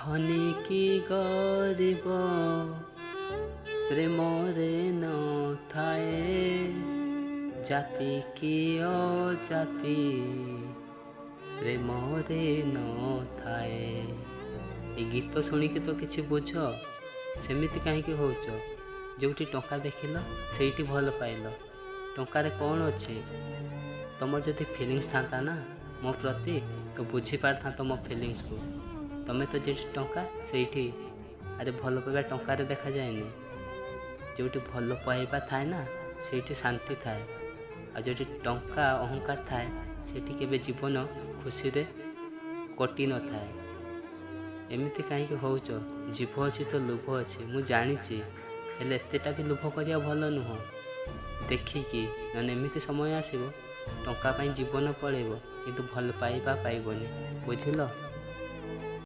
ଧନୀ କି ଗରିବ ପ୍ରେମରେ ନଥାଏ, ଜାତି କି ଅଜାତି ପ୍ରେମରେ ନଥାଏ। ଏ ଗୀତ ଶୁଣିକି ତ କିଛି ବୁଝ। ସେମିତି କାହିଁକି ହେଉଛ? ଯେଉଁଠି ଟଙ୍କା ଦେଖିଲ, ସେଇଠି ଭଲ ପାଇଲ। ଟଙ୍କାରେ କ'ଣ ଅଛି? ତୁମର ଯଦି ଫିଲିଙ୍ଗସ୍ ଥାନ୍ତା ନା ମୋ ପ୍ରତି, ତ ବୁଝିପାରିଥାନ୍ତ ମୋ ଫିଲିଙ୍ଗସକୁ। ତମେ ତ ଯେଉଁଠି ଟଙ୍କା ସେଇଠି। ଆରେ, ଭଲ ପାଇବା ଟଙ୍କାରେ ଦେଖାଯାଏନି। ଯେଉଁଠି ଭଲ ପାଇବା ଥାଏ ନା, ସେଇଠି ଶାନ୍ତି ଥାଏ। ଆଉ ଯେଉଁଠି ଟଙ୍କା ଅହଙ୍କାର ଥାଏ, ସେଠି କେବେ ଜୀବନ ଖୁସିରେ କଟି ନଥାଏ। ଏମିତି କାହିଁକି ହେଉଛ? ଜିଭ ଅଛି ତ ଲୋଭ ଅଛି, ମୁଁ ଜାଣିଛି। ହେଲେ ଏତେଟା ବି ଲୋଭ କରିବା ଭଲ ନୁହଁ, ଦେଖିକି। ନହେଲେ ଏମିତି ସମୟ ଆସିବ, ଟଙ୍କା ପାଇଁ ଜୀବନ ପଳେଇବ, କିନ୍ତୁ ଭଲ ପାଇବା ପାଇବନି, ବୁଝିଲ?